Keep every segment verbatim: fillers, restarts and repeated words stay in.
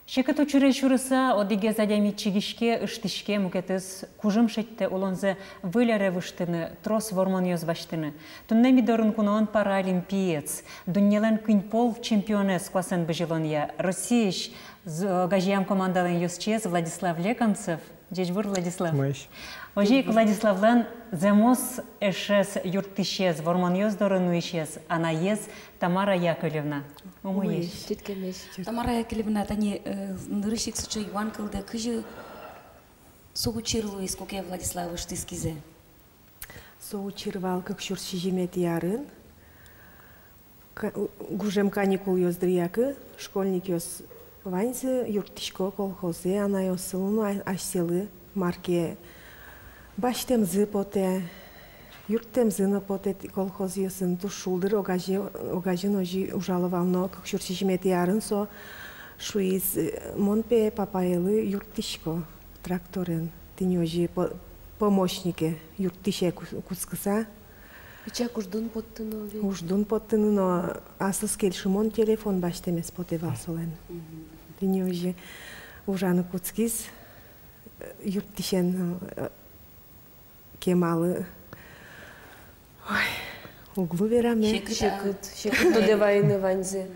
Секыт учыре сюрыса, одӥгез адями чигиське, ыштӥське, мукетыз кужым шедьтэ улонзэ выль аре выжтыны, трос вормонъёс басьтыны. Туннэ ми дорын куноын паралимпиец, дуннелэн куинь пол чемпионэз куасэн бызьылонъя, Россиысь з-, огазеям командалэн ёзчиез Владислав Лекомцев. Ӟечбур, Владислав. Мыш. Озьы ик Владиславлэн зэмос эшез, юрттӥсез, вормонъёс доры нуисез анаез Тамара Яковлевна. Умоесь. Умоесь. Читкемесь. Тамара Яковлевна, тани, э, нырысь ик сыӵе юан кылдэ, кызьы со учыр луиз, куке Владислав ыштӥз кизэ? Со учыр вал кык сюрс сизьыметӥ арын. Ка-, гужем каникулъёс дыръя ке, школьникъёс ваньзы юрттӥсько колхозэ, анайёсылы но, а-, асьсэлы, мар ке басьтэмзы потэ, юрттэмзы но потэ. Т-, колхозъёсын туж шулдыр огазе-, огазьын озьы ужало вал но, кык сюрс сизьыметӥ арын со шуиз: э, мон пе папаелы юрттӥсько тракторен, тӥни озьы по-, помощнике, юрттӥсе ку-, кутскыса. Пичак уждун поттыны ведь. Уждун поттыны но, аслыз кельшымон телефон басьтэмез потэ вал солэн. Мгм. Тӥни озьы ужаны кутскиз, э, юрттӥсен, э, кемалы. Ой, уг лу вераме. Секыт, а. Секыт, секыт тодэ вайыны ваньзэ.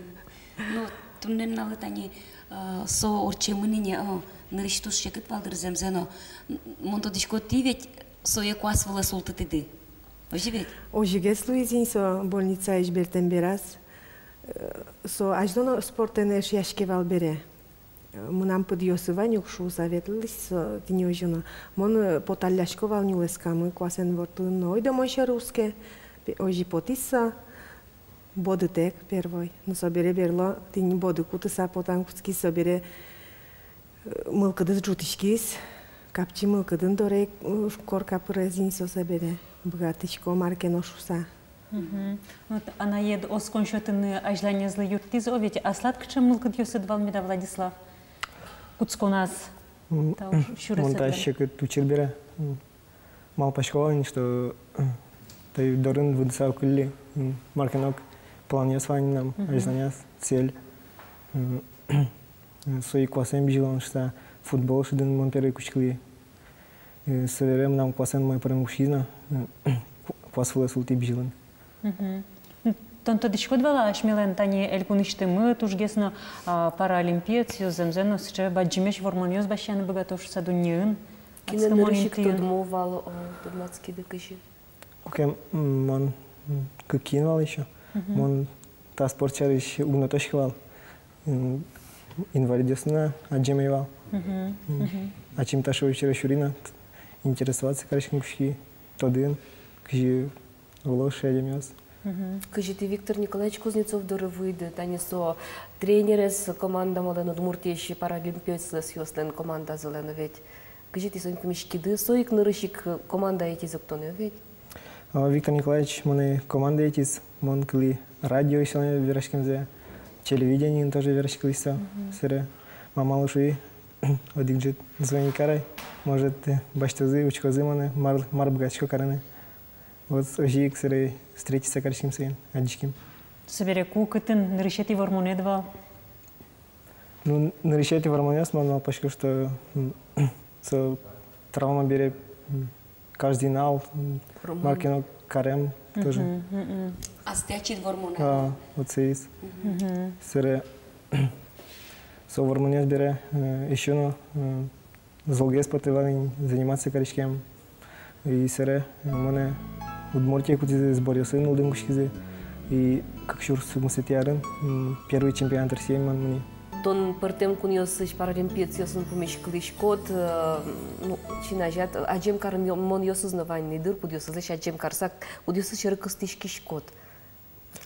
Ну, туннэ нуналлы тани, э, со ортчемын ини, о, нырысь туж секыт вал дыр зэмзэ но. М, мон тодӥсько, тӥ ведь сое куас вылэ султытӥды. Озьы ведь? Озьыгес луиз ини со больницаысь бертэм бераз. Э, со азьло но спортэн эшъяське вал бере. Э, мынам пыдъёсы вань ук шуыса ветлӥз со, тӥни озьы но. Мон, э, поталлясько вал нюлэскамы, куасэн ворттылыны но. Ойдо мон сьӧры уске. Пе-, озьы потӥз со. Бодытэк первой. Но собере берло, тӥни боды кутыса потан кутскиз, собере, э, мылкыдыз ӝутӥськиз, капчи мылкыдын доры ик, э, корка пырез ини со, собере быгатӥсько мар ке но шуыса. Мгм. Вот анаед оскон сётыны азьланезлы юрттӥз, о, ведь аслад кыӵе мылкыдъёсыд вал меда, Владислав? Кутсконаз. М, тау, м, сюрес мон та седлам. Секыт учыр бере, м, малпасько вал ини, что, э, тӥ дорын выдыса уг кыллы, м, мар ке но планъёс вань мынам, мгм, азьланяз, цель. М, э, со ик куасэн бызьылон шуыса, футбол шудын мон первой кутскылӥ. Э, собере мынам куасэн май пырем кутскиз но, э, куас вылэ султӥ бызьылон. Мгм. Тон тодӥськод вал-а, асьмелэн тани элькунысьтымы тужгес но, а, паралимпиецъёс зэмзэ но сыӵе бадӟымесь вормонъёс басьтыны быгато шуыса дуннеын? Кинэ нырысь ик тодмо вал, о, тодматскиды кызьы? Куке, м, мон, м, кык киын вал ещё. Мгм. Мон та спорт сярысь уг но тодӥськы вал. М, инвалидъёсты но адӟеме ӧй вал. Мгм. М. Мгм. Ачим таӵе учыре сюри но, т-, интересоваться кариськыны кутски, тодыны, кызьы уло сыӵе адямиос. Мгм. Кызьы тӥ Виктор Николаевич Кузнецов доры вуиды, тани со тренерез командамылэн, Удмуртиысь паралимпиецъёслэн командазылэн, ведь? Кызьы тӥ соин пумиськиды, со ик нырысь ик команда ӧтиз ук тонэ, ведь? А, Виктор Николаевич монэ команда ӧтиз, мон кылӥ радиоысь солэн вераськемзэ, телевидениын тоже вераськылӥ со, мгм, сэре. Мамалы шуи, одӥг ӝыт звонить карай, может, э, басьтозы, учкозы монэ, мар, мар быгатӥсько карыны. Вот озьы ик сэре встретиться кариським соин, адӟиським. Собере ку кытын нырысетӥ вормонэд вал? Ну, нырысетӥ вормонъёс, мон малпасько, что, м, со травма бере, м, каждый нал, м, вормон, мар ке но карем тоже. Мгм, мгм. Астэ ачид вормон. А, вот соиз. Мгм. Сэре со вормонъёс бере, э, ещё но, э, золгес потэ вал ини заниматься кариськем. И сэре монэ Удмуртие кутӥзы, сборъёсы нуллыны кутскизы. И кык сюрс укмысэтӥ арын, м, первый чемпионат России мон мыни. Тон пӧртэм кунъёсысь паралимпиецъёсын пумиськылӥськод, э, ну, син азяд, адӟем карон-, монъёсыз но вань ни дыр, кудъёсызлэсь адӟем карыса, кудъёсыз сьӧры кыстӥськиськод.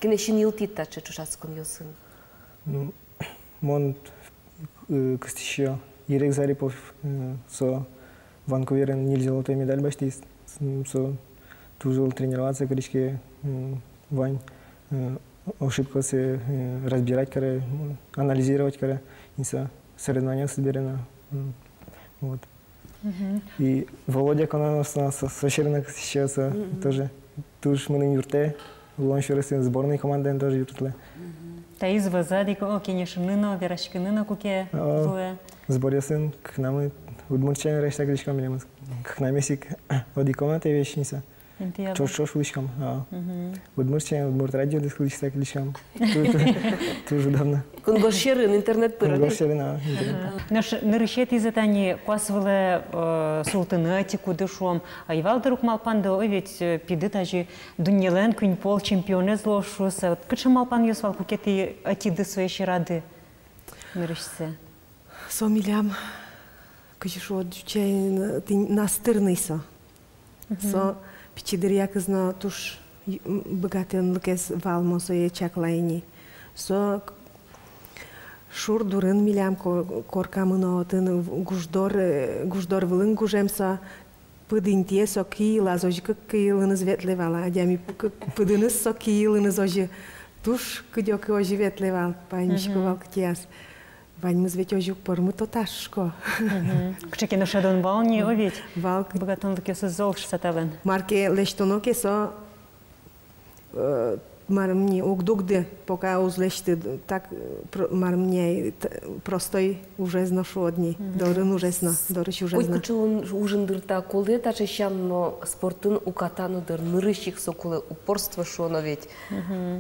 Кинэ син йылтӥд таӵе ӵошатсконъёсын? Ну, мон, э, кыстӥсько Ирек Зарипов, э, со Ванкуверын ньыль золотой медаль басьтӥз. С-, м, со туж зол тренироваться кариське, м, вань, э, ошибкаоссэ, э, разбирать каре, м, анализировать каре, и со соревнованиос бере но, м, вот. Мгм. И Володя Кононов со, со, со сьӧры но кыстӥське, со, мгм, тоже туж мыным юрттэ, улон сюресын сборной командаын тоже юрттлэ. Мгм. Таиз вӧзад ик, о, кенешыны но, вераськыны но куке луэ. Сборъёсын кыкнамы удмурт сямен вераськыса кылиськом милемыз. Кыкнамес ик одӥг комнатае весь ни со. Интыяла. Ӵош-ӵош улӥськом, а. Удмурт сямен, удмурт радиодэс кылзыса кылиськом. Ту-, ту-, туж удобно. Кунгож сьӧрын интернет пыр. Кунгож сьӧрын, а, интернет. Ага. Нош нырысетӥез тани куас вылэ, э, султыны ӧтикуды, шуом. А ӧй вал дыр ук малпанды, ой, ведь, э, пиды тазьы дуннелэн куинь пол чемпионэз луоз шуыса. Вот кыӵе малпанъёс вал, куке тӥ ӧтиды сое сьӧрады нырысьсэ? Со милям, кызьы шуод, ӟуч сямен, тӥни настырный со. Со пичи дыръякыз но туж ю-, м, быгатонлыкез вал, мон сое чаклай ини. Со к-, шур дурын милям ко-, коркамы но, отын в-, гуждор, э, гуждор вылын гужем со. Пыд интые со ки йылаз озьы ик ки йылыныз ветлэ вал, адями п-, к-, пыдыныз со ки йылыныз озьы. Туж кыдёке озьы ветлэ вал, паймисько вал кытӥяз. Ваньмыз ведь озьы уг пӧрмы, то ташко. Кыӵе ке но шӧдон вал ни, о ведь. Вал. Быгатонлыкъёсыз зол шуса талэн. Мар ке лэсьтоно ке, со, э, марым ни, уг дугды, пока уз лэсьты, так, э, про-, марым ни, ай, т-, простой ужез но шуод ни, дорын ужез но, дорысь ужез но. Котькыӵе ужын дыр та кулэ, таӵе сям но спортын уката но дыр, нырысь ик со кулэ, упорство шуоно ведь.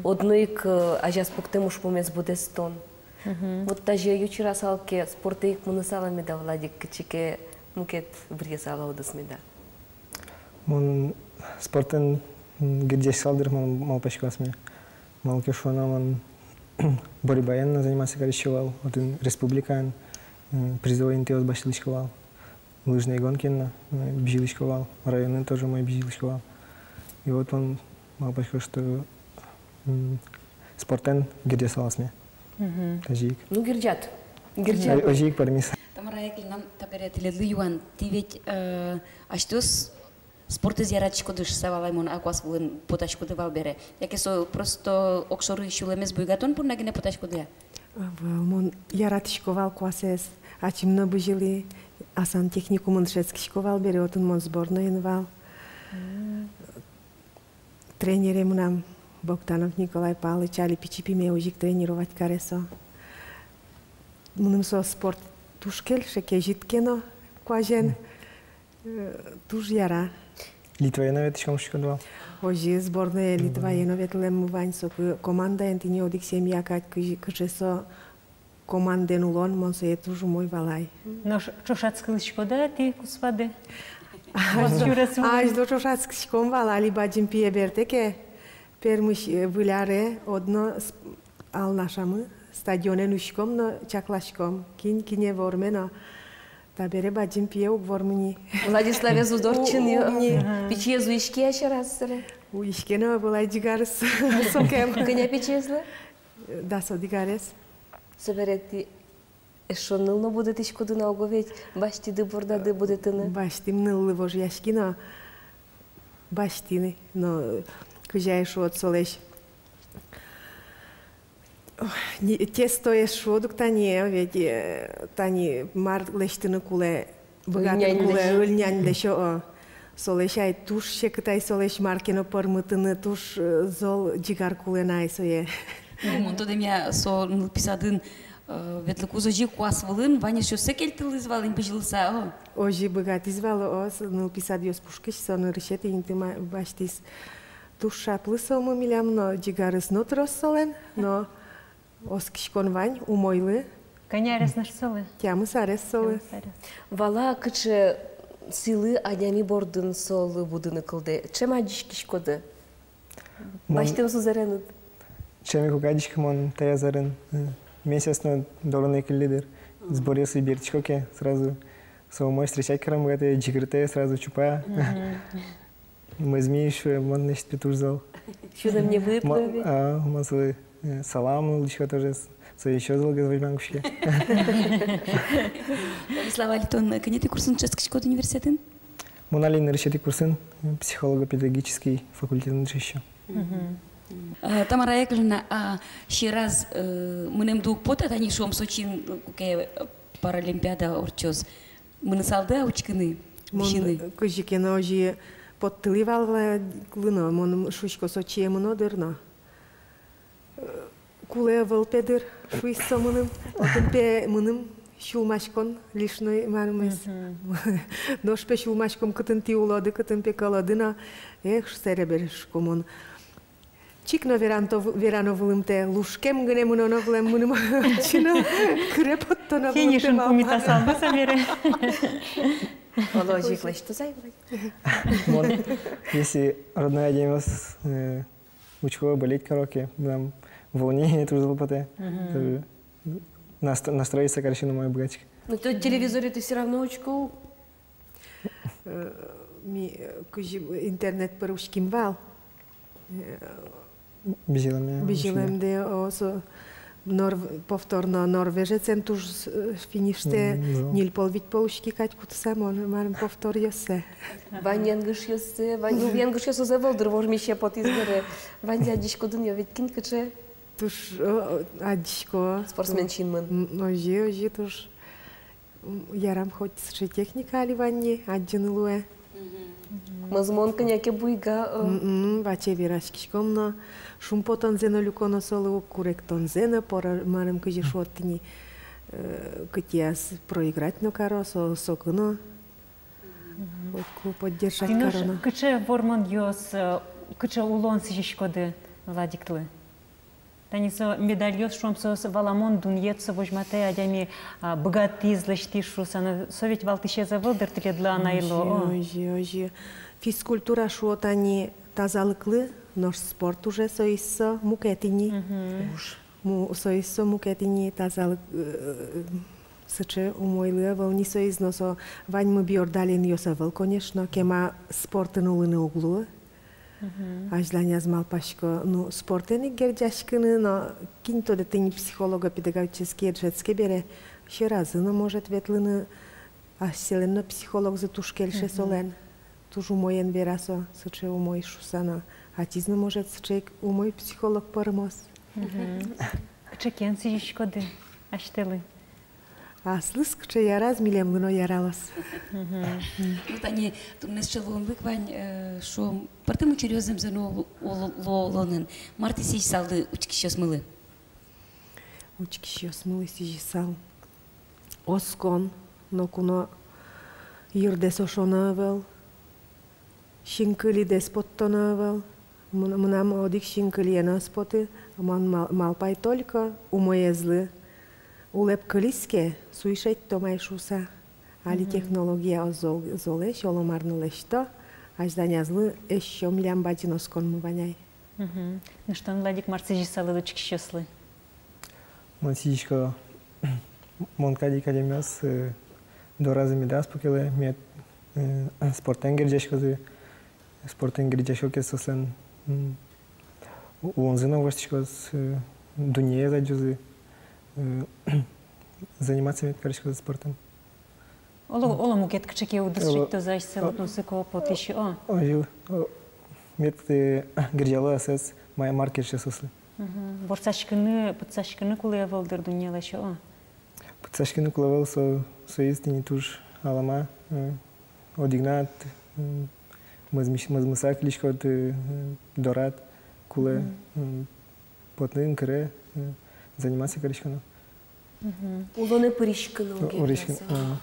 Одно ик, э, азяз пуктэмысь пумез быдэстон. Вот тазьы ю чирасал ке, спортэ ик мынысал-а меда, Владик, кыӵе ке мукет быръесал-а удыс меда? Мон спортэн, м, герӟаськысал дыр, мон малпасько асме. Малы ке шуоно, мон борьбаен но заниматься карисько вал, отын республикаын, м, призовой интыос басьтӥсько вал. Лыжной гонкаын но, м, бызьылӥсько вал, районын тоже мон бызьылӥсько вал. И вот мон малпасько, что, м, спортэн герӟаськысал асме. Тазьы ик. Ну, герӟад. Герӟад. О-, озьы ик пӧрмиз. Тамара Яковлевна, табере тӥледлы юан. Тӥ ведь, э, асьтэос спортэз яратӥськоды шуса валай мон, а куас вылын потаськоды вал бере? Яке со просто огшоры сюлэмез буйгатон понна гинэ потаськоды-а? Ӧвӧл, мон яратӥсько вал куасэз. Ачим но бызьылӥ, Асан техникумын дышетскисько вал бере, отын мон сборноын вал. Тренере мынам Богданов Николай Павлович, али пичи пиме озьы ик тренировать каре со. Мыным со спорт туж кельше, кезьыт ке но куазен. Э, туж яра. Литвае но ветлӥськом, шуиськод вал. Озьы, сборное Литвае но ветлэммы вань, соку командаен тӥни одӥг семья кадь, кызьы, кыӵе со командаен улон, мон сое туж умой валай. Нош ӵошатскылӥськоды-а тӥ куспады? Азьло, азьло ӵошатскиськом вал, али бадӟым пие бертэ ке, Пермысь, э, Выль аре, одно с-, Алнашамы, стадионэ нуиськом но чакласьком, кин кинэ вормэ но. Табере бадӟым пие уг вормы ни. Владиславез уд ортчы ни. Уг ни. Ага. Пичиез уиське-а сьӧраз сыре? Уиське но, вылай ӟигарыз сокем. Кӧня пичиезлы? Дас одӥг арес. Собере тӥ эшшо ныл но будэтӥськоды на, ого ведь, басьтӥды бордады будэтыны. Басьтӥм, ныллы вожъяськи но, басьтӥ но, кызьы ай шуод, солэсь. Ой, ни-, тестоез шуод ук тани, ведь, э, тани мар лэсьтыны кулэ, быгатыны кулэ, ыльнянь лэсь-, ыльнянь лэсьто, о. Солэсь ай туж секыт ай, солэсь мар ке но пӧрмытыны туж, э, зол ӟигар кулэ на ай сое. Ну, мон тодэмъя, со нылпи садын, э, ветлыкуз озьы куас вылын ваньзэ сое кельтылӥз вал ини бызьылыса, о. Озьы быгатӥз вал, о, с-, нылпи садъёс пушкысь со нырысетӥ инты ма-, басьтӥз. Туж шаплы сомы милям но, ӟигарыз но трос солэн, но оскиськон вань, умойлы. Кӧня арес нош солы? Тямыс арес солы. Тямыс арес. Вала, кыӵе сӥлы адями бордын солы будыны кылдэ. Ӵем адӟиськиськоды? Мон басьтэм сузэреныд. Ӵем ик уг адӟиськы мон таяз арын. Э, месяц но дорын ӧй кыллы дыр. Сборъёсы бертӥсько ке, сразу со умой, встречать карыны быгатэ, ӟыгыртэ, сразу чупа. Мгм. Мӧзми, шуэ, мон, значит, пе, туж зол. Сюлэмме выйытэ ведь. А, мон солы, э, салам но лыдӟисько тоже, с-, со ещё золгес возьманы кутске. Владислав, али тон кӧнятӥ курсын дышетскиськод университетын? Мон али нырысетӥ курсын, э, психолого-педагогический факультетын дышетско. Мгм. А, Тамара Яковлевна, а сьӧраз, э, мынэмды уг поты-а, тани шуом, Сочиын, э, куке, э, Паралимпиада ортчоз? Мынысалды-а учкыны, мон, висьыны? Кызьы ке но озьы поттылӥ вал, вал, лыно, мон шуисько, Сочие мыно дыр но. Э, Кулэ ӧвӧл пе дыр, шуиз со мыным. Отын пе мыным сюлмаськон лишной, марым, эс. Мгм. Нош пе сюлмаськом, кытын тӥ улоды, кытын пе кӧлоды но. Эх, собере шуисько мон. Чик но веранто-, верано вылымтэ, лушкем гинэ мыноно вылэм мыным, чик но кыре поттоно вылымтэ. Финишын малпа пумитасалды собере. Оло, озьы ик лэсьтоз ай, Владик. Мон, если родной адямиос, э, учко, болеть каро ке, мынам волнение туж зол потэ. Мгм. Тоже наст-, настроиться карыны умой быгатӥсько. Ну, то телевизоре тӥ всё равно учко. Э, ми, э, кызьы, интернет пыр учким вал. Э, бызьылэмдэ, бызьылэмдэ, о, со нор-, повторно норвежецен туж, э, фиништэ, мгм, зол. Ньыль пол, вить пол учки кадь кутыса мон, марым, повторъёссэ. Вань янгышъёссэ, вань, ну, янгышъёссэ ӧвӧл дыр, вормисе потӥз бере. Ваньзэ адӟиськоды но, ведь кин кыӵе. Туж, о, о, адӟисько. Спортсмен синмын. М, озьы, озьы туж. М, ярам, хоть сыӵе техника али вань ни, адӟыны луэ. Мгм. Мӧзмон кӧня ке буйга, э. М, м, ваче вераськиськом но, шумпотонзэ но люконо солы, уг куректонзэ но, пора, марым, кызьы шуод тӥни, э, кытӥяз проиграть но каро, со, соку но. Мгм. Хоть ку поддержать кароно. Тӥ нош кыӵе вормонъёс, э, кыӵе улон сӥзиськоды Владиклы? Тани со медальёс, шуом, соос валамон дунъет, со возьматэ, адями, а, быгатӥз, лэсьтӥз шуыса но, со ведь валтӥсез ӧвӧл дыр тӥледлы анайлы, о. Озьы, озьы, озьы. Физкультура, шуо, тани тазалыклы, нош спорт уже соиз со мукет ини. Мгм. Уж. Му-, соиз со мукет ини тазалык, э, сыӵе умойлы ӧвӧл ни соиз но, со ваньмы биордаленъёс ӧвӧл, конечно, кема спортын улыны уг луы. Мгм. Азьланяз малпасько, ну, спортэн ик герӟаськыны, но кин тодэ, тӥни психолого-педагогический дышетске бере, сьӧразы но может ветлыны, асьсэлэн но психологзы туж кельше, мгм, солэн. Туж умоен вера со, сыӵе умой шуыса но. Ачиз но, может, сыӵе ик умой психолог пӧрмоз. Мгм. Кыӵе кен сӥзиськоды асьтэлы? Аслыз кыӵе яраз, милемлы но яралоз. Мгм. Ну, тани туннэ сыӵе луонлык вань, э, шуом, пӧртэм учыръёс зэмзэ но лу-, лу-, луо улонын. Мар тӥ сӥзьысалды учкисьёсмылы? Учкисьёсмылы сӥзьысал оскон, ноку но йырдэс ошоно ӧвӧл. Синкылидэс поттоно ӧвӧл. Мын-, мынам одӥг синкылие но ӧз поты, мон мал-, малпай только умоезлы. Улэп кылиз ке, суй шедьтом ай шуыса. Али, мгм, технология зол-, золэсь, оло мар но лэсьто, азьланязлы эшшо милям бадӟым осконмы вань ай. Мгм. Нош тон, Владик, мар сӥзьысалыд учкисьёслы? Мон сӥзисько, мон кадь ик адямиос, э, доразы медаз пукелэ, мед, э, спортэн герӟаськозы, спортэн герӟасько ке, соослэн, м, у-, улонзы но воштӥськоз, э, дуннеез адӟозы, э, заниматься мед кариськозы спортэн. Оло, оло, мукет кыӵе ке удыс шедьтозы асьсэлы, о, тунсыко потӥсь, о. Озьы, о, мед, э, герӟало асьсэос, ма-, мар кельше соослы. Мгм. Ворсаськыны, пытсаськыны кулэ ӧвӧл дыр дуннелэсь, о. Пытсаськыны кулэ ӧвӧл, со, соиз тӥни туж алама, э, одӥгнад, м, мӧзмись-, мӧзмыса кылиськод, э, дорад, кулэ, мгм, м, потыны, кыре, э, заниматься кариськоно. Мгм. Улонэ пыриськыны, о, огез пыриськыны, да, со. Мгм.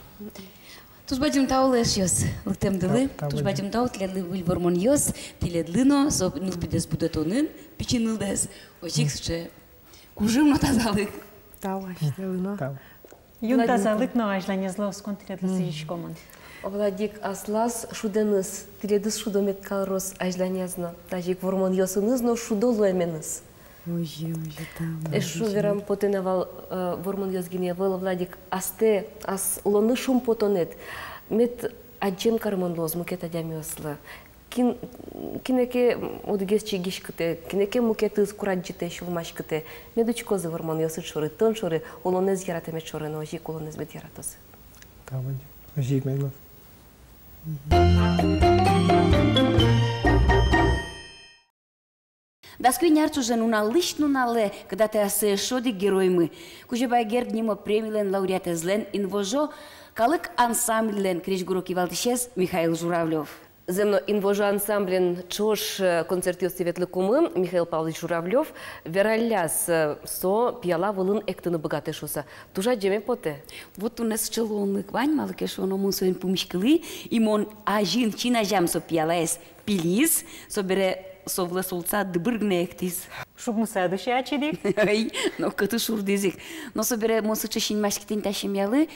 Туж бадӟым тау, эшъёс, лыктэмдылы. Тау, тау. Туж бадӟым тау тӥледлы выль вормонъёс, тӥледлы но, со нылпидэс будэтонын, пичи нылдэс, озьы ик сыӵе кужым но тазалык. Тау асьтэлы но. Тау. Юн тазалык но азьланезлы оскон тӥледлы сӥзиськом ини. Владик, аслаз шудэныз тӥледыз шудо мед кароз азьланез но, тазьы ик вормонъёсыныз но шудо луэменыз. Озьы, озьы, тау. Эшшо верам потэ на вал, э, вормонъёс гинэ ӧвӧл, Владик, астэ, ас улонлы шумпотонэд мед адӟем кармон луоз мукет адямиослы. Кин, кинэ ке одӥгез чигиськытэ, кинэ ке мукетыз курадӟытэ, сюлмаськытэ. Мед учкозы вормонъёсыд шоры, тон шоры, улонэз яратэмед шоры но, озьы ик улонэз мед яратозы. Тау бадӟым. Озьы ик мед луоз. Дас куинь ар ӵоже нуналлэсь нуналэ кыдатэ ассэ эшшо одӥг героймы. Кузебай Герд нимо премилэн лауреатэзлэн, «Инвожо» калык ансамбльлэн крезьгуро кивалтӥсез Михаил Журавлёв. Зэм но, «Инвожо» ансамблен ӵош, э, концертъёсы ветлыкумы, Михаил Павлович Журавлёв вералляз, э, со пияла вылын эктыны быгатэ шуыса. Туж адӟеме потэ. Вот туннэ сыӵе луонлык вань, малы ке шуоно, мон соин пумиськылӥ, и мон азьын, син азям со пиялаез пилиз, собере со вылэ султыса дыбыр гинэ эктӥз. Шуг мусаду сяя чидик. Ай, но кытысь шурдӥз ик. Но собере мон сыӵе синмаськытӥ ни та семьялы,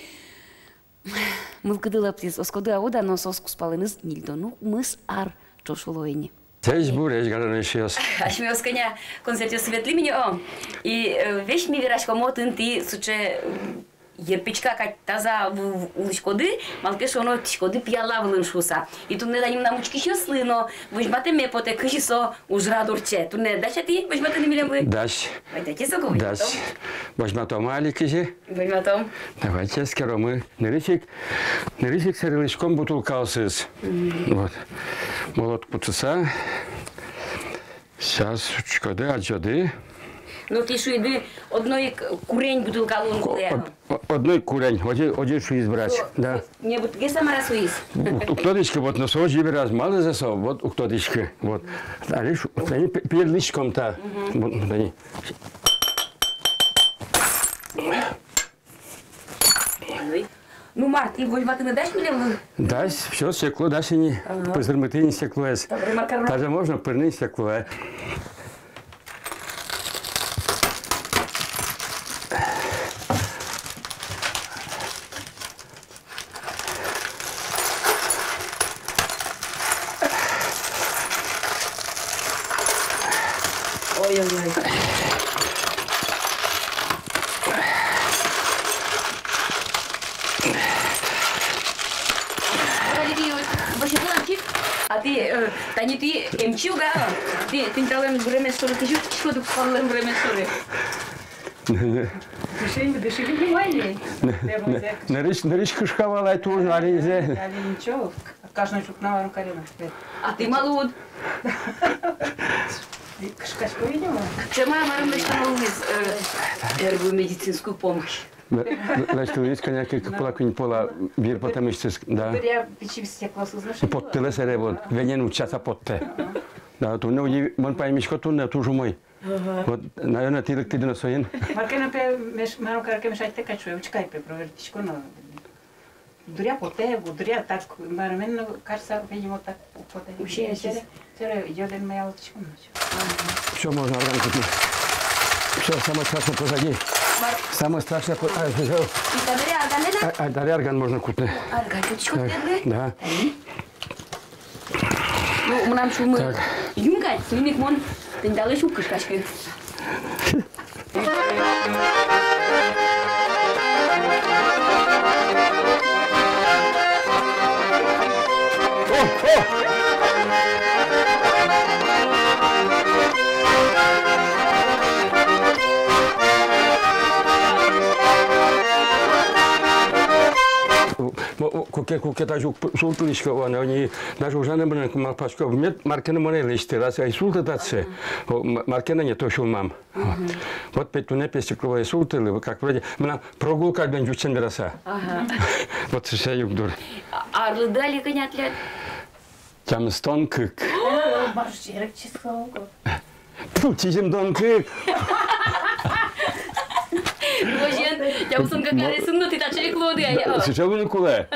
мылкыды лаптӥз, оскоды-а, уд-а, но соос кузпалэныз ньыльдон укмыс ар ӵош уло ини. Ӟечбуресь, гажано эшъёс. Асьмеос кӧня концертъёсы ветлӥмы ни, о. И, э, весь ми вераськом, отын тӥ сыӵе, м, йырпичка кадь таза в-, в-, улӥськоды, малы ке шуоно, эктӥськоды пияла вылын шуыса. И туннэ тани мынам учкисьёслы но возьматэме потэ, кызьы со ужрад ортче. Туннэ дась-а тӥ возьматыны милемлы? Дась. Вай, дайте соку, дась. Возьматом. Возьматом али кызьы? Возьматом. Давайте эскеромы. Нырысь ик, нырысь ик сэрылӥськом бутылкаосыз. Мгм. Вот. Молот кутыса. Сейчас учкоды, адӟоды. Но тӥ шуиды, одно ик курень бутылка луыны кулэ. О-, о-, одно ик курень, озьы, озьы шуиз врач. Со, да. Со небытгес-а, мар-а соиз? Уг-, уг тодӥськы, вот, но со озьы вераз, малы-а со, вот, уг тодӥськы, вот. Али шу-, тани пе-, пеленысь комта. Мгм. Вот, тани. Ну, мар, тӥ возьматыны дась милемлы? Дась, всё, стекло дась ини. Ага. Пызырмытӥ ини стеклоез. Табере мар кароно? Даже можно пырыны стеклое. Ой-ой-ой. А тӥ, э, тани тӥ эмчи ук-а? Тӥ, тӥни талэн выремез шоры кызьы утиськоды, кузпаллэн выремез шоры? Дыши, дыши, внимание. Нырысь, нырысь кышка вал ай туж, али инзэ. Али ничего, каждый ӵукна варум каремын. А тӥ малы уд? Кышкасько, видимо. Кема марым лэсьтэмын луиз, э, первую медицинскую помощь. Лэсьтылӥз кӧня ке кык пола, куинь пола вир потэмысь, да. Дыръя пичи стеклосыз но. И поттылэ сэре, вот, венен утчаса поттэ. Да, туннэ уди, мон паймисько, туннэ туж умой. Ага. Вот, наверное, тӥ лыктӥды но соин. Мар ке но пе меш-, мар ке но пе мешать каре кадь, учкы ай пе, проверить карисько но. Дыръя потэ, дыръя так, марымен но карса, видимо, так потэ. Вообще, сыре, сыре йодэн мыялтӥсько но. Всё, можно арган кутны. Всё, самое страшное позади. Мар? Самое страшное по-, а, всё. И табере арганэн-а? А, а, табере арган можно кутны. Арган кутӥськод, да? Да. Ну, мынам сюлмы юн кадь, соин ик мон тӥни талэсь уг кышкаськы. Мо-, о, куке, куке тазьы уг п-, султылӥськы, о, но ини даже ужаны мынам, малпасько, мед мар ке но монэ лэсьтэ, раз ай султэ татчы. О, м-, мар ке но не то сюлмам. Вот. Мгм. Вот пе туннэ пе стекловое султылӥ, как вроде мынам прогулка бен ӟучен вераса. Ага. Вот сыӵе югдур. А арлыды али кӧня тӥляд? Тямыстон кык. О, башкирек число. Тьфу, сизьымдон кык. Озьыен, тямыстон кык аресъёсын но тӥ таӵе ик луоды, ай, о. Сыӵе луыны кулэ.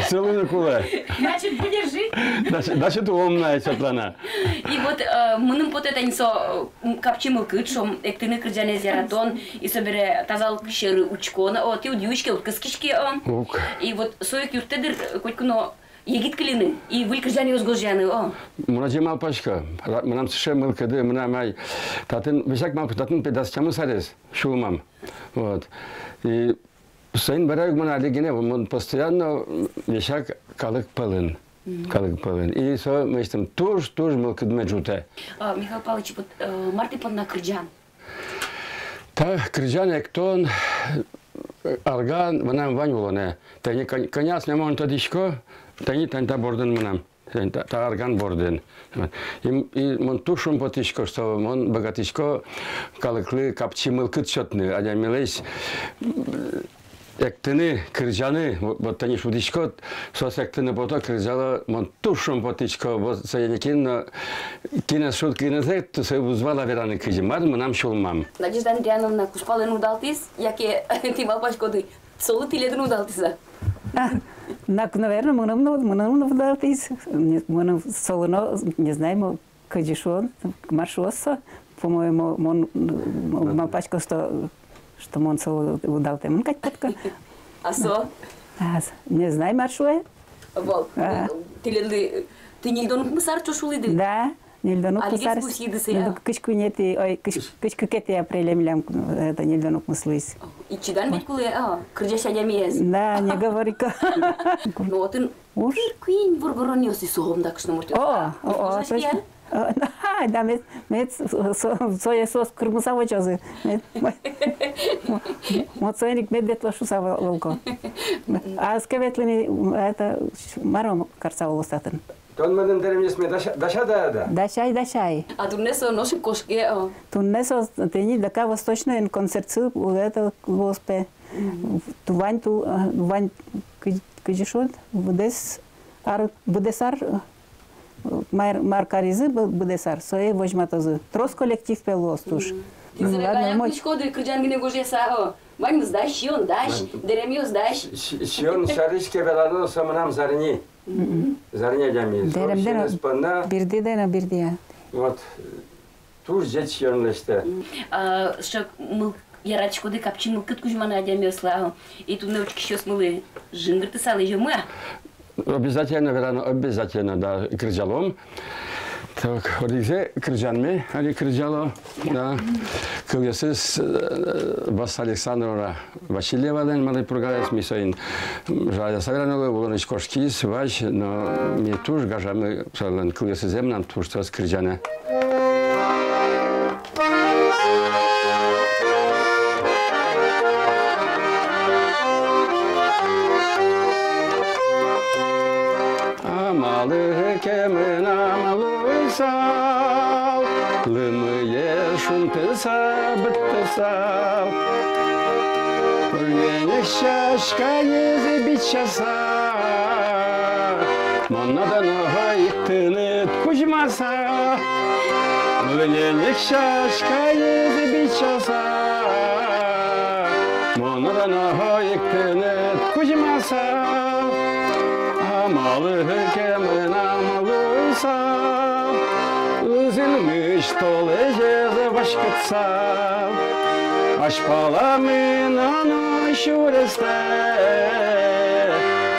Сыӵе луыны кулэ. Значит, будешь жить. Значит, значит, улом на, Светлана. И вот, э, мыным потэ тани со, э, м, капчи мылкыд, шуом, эктыны, кырӟанэз яратон, и собере тазалык сьӧры учкон. О, тӥ уд юиське, уд кыскиське, о. Уг. И вот со ик юрттэ дыр, э, котьку но егит кыльыны и выль кырӟанъёс гожъяны, о. Мон озьы малпасько. Ра-, мынам сыӵе мылкыды, мынам ай татын, весяк малпасько, татын пе дас тямыс арес сюлмам. Вот. И соин бара ук мон али гинэ, мон постоянно весяк калык пӧлын. Мгм. Калык пӧлын. И со мынэсьтым туж, туж мылкыдме ӝутэ. А, Михаил Павлович, вот, э, мар тӥ понна кырӟан? Та кырӟан, эктон, э, арган мынам вань улонэ. Тани кӧн-, кӧня асме мон тодӥсько, тани, тани та бордын мынам. Тани та, та арган бордын. И, и мон туж шумпотӥсько, что мон быгатӥсько калыклы капчи мылкыд сётыны, адямилэсь, м, Эктыны, кырӟаны, вот, вот тани шудӥськод, соос эктыны пото, кырӟало, мон туж шумпотӥсько, вот сое ини кин но, кинэз шуд, кинэз экты, сое уз вала вераны, кызьы, мар мынам сюлмам. Надежда Андриановна, кузпалэн удалтӥз, яке тӥ малпаськоды, солы тӥледын удалтӥз-а? А, нак, наверно, мыным но, мыным но удалтӥз, не, мыным солы но, не знаю, мо-, кызьы шуо, мар шуо со, по-моему, мон, м, малпасько, что, что мон солы удалтэмын кадь потӥсько. А со? А, с-, не знаю, мар шуэ. Вал. А. Тӥледлы, тӥ ньыльдон укмыс ар ӵош улӥды? Да, ньыльдон укмыс ар. Алигес пусйиды сое, а? Ну, кызь куинетӥ, ой, кызь, кызь кыкетӥ апреле милям, это, ньыльдон укмыс луиз. И чидан ведь кулэ, а, кырӟась адямиез. Да, не говори-ка. Ну, отын уж. Куинь воргоронъёс и со, ом дак шуо, муртъёс. О, о, о, точно. О, да, мед, мед со-, со-, сое соос кырмыса возёзы. Мед, мо-, мо-, соин ик мед ветло шуса вал-, валко. А ӧз ке ветлы ни, это, мар карыса улоз татын. Тон мыным дэремъёсме дася-, дасяд-а, да? Дасяй, дасяй. А туннэ со нош ик кошке, о. Туннэ со, тӥни ДК Восточноын концертсы, это, луоз пе. Мгм. Ту вань, ту, а, вань, кы-, кызьы шуод, быдэс ар, быдэс ар, э, мар, мар каризы бы-, быдэс ар, сое возьматозы. Трос коллектив пе луоз туж. Мгм. Ну, ладно, мой. Тӥ сыӵе калык миськоды, кырӟан гинэ гожъяса, о. Ваньмыз дась, сиён дась, вань. Дэремъёс дась. Си-, сиён сярысь ке верано, со мынам зарни. Мгм. Зарни адями. Дэремдэ но, сиёнэз понна. Бирдыдэ но бирдыя. Вот. Туж ӟеч сиён лэсьтэ. М, а, шок мыл-, яратӥськоды капчи мылкыд кузьманы адямиослы, а, и туннэ учкисьёсмылы жингыртысал, изёмы-а? Обязательно верано, обязательно, да, кырӟалом. Так, одӥгзэ кырӟанме али кырӟало, да. Кылъёсыз, э, Васса Александровна Васильевалэн, Малый Пургаез, ми соин, м, жаляса вераны луэ, улонысь кошкиз вазь, но ми туж гажамы солэн кылъёсызэ, мынам туж трос кырӟаны. А малы ке мынам луысал, лымыез шунтыса, быдтысал. Лынянек сяськаез бичаса, мон но дано ик тыныд кузьмаса. Лынянек сяськаез бичаса, мон но дано ик тыныд кузьмаса. А малы ке мынам луысал, узырмысь толэзез васькытсал. Азьпала мынано сюрестэ,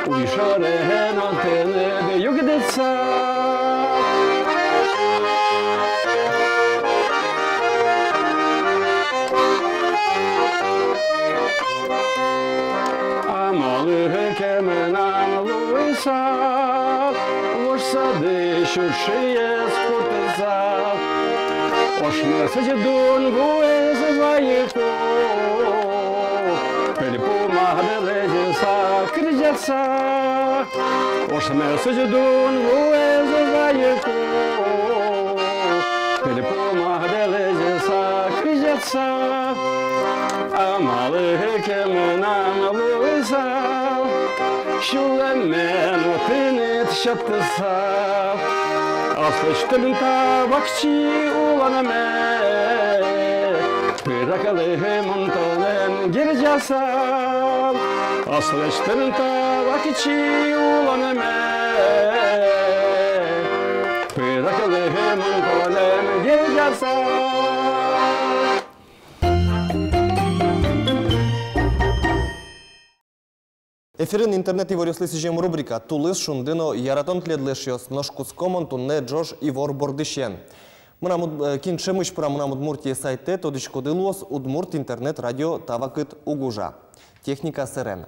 уй шоры но тыныд югдытсал. А малы ке мынам луысал, вож садысь ушыез кутысал. Ошмесысь дун вуэз вайыку, пельпу мадэлэзьыса кырӟаса. Ошмесысь дун вуэз вайыку, пельпу мадэлэзьыса кырӟаса. А малы ке мынам луысал, сюлэмме но тыныд сётысал. Аслэсьтым та вакчи улонме пыраклы мон тонэн герӟасал. Аслэсьтым та вакчи улонме пыраклы мон тонэн герӟасал. Эфирын интернет иворъёслы сӥзем рубрика «Тулыс, шунды но яратон тӥледлы, эшъёс». Нош кутско мон туннэ ӝож ивор бордысен. Мынам уд-, э, кин ӵемысь пыра «Мынам Удмуртие» сайтэ, тодӥськоды луоз, удмурт интернет-радио та вакыт уг ужа. Техника сэрен.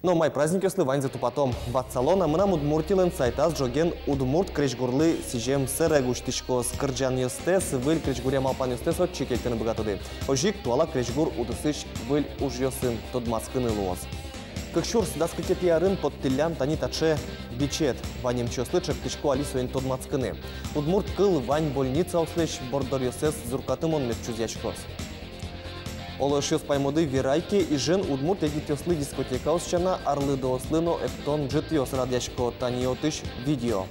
Но май праздникъёслы ваньзэ тупатом. Ватсалом на, «Мынам Удмуртилэн» сайтаз ӝоген удмурт крезьгурлы сӥзем сэрег усьтӥськоз. Кырӟанъёстэс, выль крезьгуръя малпанъёстэс отчы кельтыны быгатоды. Озьы ик туала крезьгур удысысь выль ужъёсын тодматскыны луоз. Кык сюрс дас кыкетӥ арын поттӥллям тани таӵе бичет. Ванемчиослы чектӥсько али соин тодматскыны. Удмурт кыл вань больницаослэсь борддоръёссэс зуркатымон мед чузъяськоз. Оло, эшъёс, паймоды, верай ке, Ижын удмурт егитъёслы дискотекаос сяна арлыдоослы но эктон ӝытъёс радъясько. Тани отысь видео.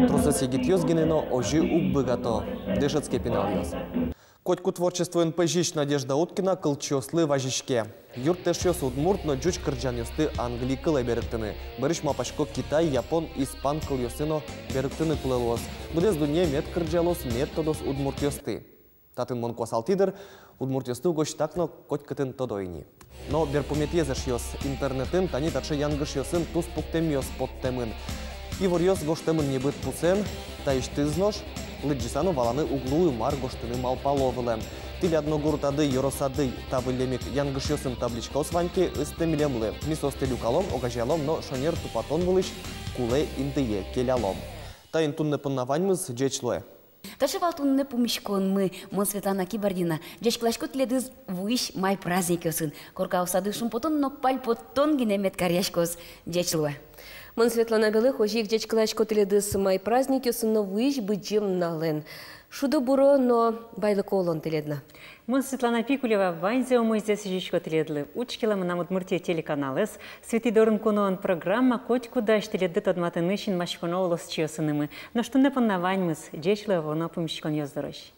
Тросэз егитъёс гинэ но озьы уг быгато. Дышетске пиналъёс. Котьку творчествоен пӧзись Надежда Уткина кылчиослы вазиське. Юрттэшъёс удмурт но ӟуч кырӟанъёсты англи кылэ берыктыны. Бӧрысь малпасько, китай, япон, испан кылъёсы но берыктыны кулэ луоз. Быдэс дунне мед кырӟалоз, мед тодоз удмуртъёсты. Татын мон куасалтӥ, дыр, удмуртъёсты угось так но котькытын тодо ини. Но берпуметӥез, эшъёс, интернетын тани таӵе янгышъёсын туспуктэмъёс поттэмын. Иворъёс гожтэмын небыт пусэн, таисьтыз нош лыдӟыса но валаны уг луы, мар гожтыны малпало вылэм. Тӥляд но гуртады, ёросады та выллем ик янгышъёсын табличкаос вань ке, ысты милемлы. Ми соосты люкалом, огазеялом но шонер тупатон вылысь кулэ интые келялом. Таин туннэ понна ваньмыз, ӟеч луэ. Таӵе вал туннэ пумиськонмы. Мон Светлана Кибардина. Ӟечкыласько тӥледыз вуись май праздникъёсын. Коркаосады шумпотон но пальпотон гинэ мед каръяськоз. Ӟеч луэ. Мон Светлана Белых. Озьы ик ӟечкыласько тӥледыз май праздникъёсын но вуись Быдӟым нуналэн. Шудо-буро но байлыко улон тӥледлы. Мон Светлана Пикулева. Ваньзэ умойзэ сӥзисько тӥледлы. Учкелэ «Мынам Удмуртие» телеканалэз. «Светӥ дорын куноын» программа котькудаз тӥледлы тодматыны синмаськоно улосчиосынымы. Нош туннэ понна ваньмыз. Ӟеч луэ вуоно пумиськонъёс дорозь.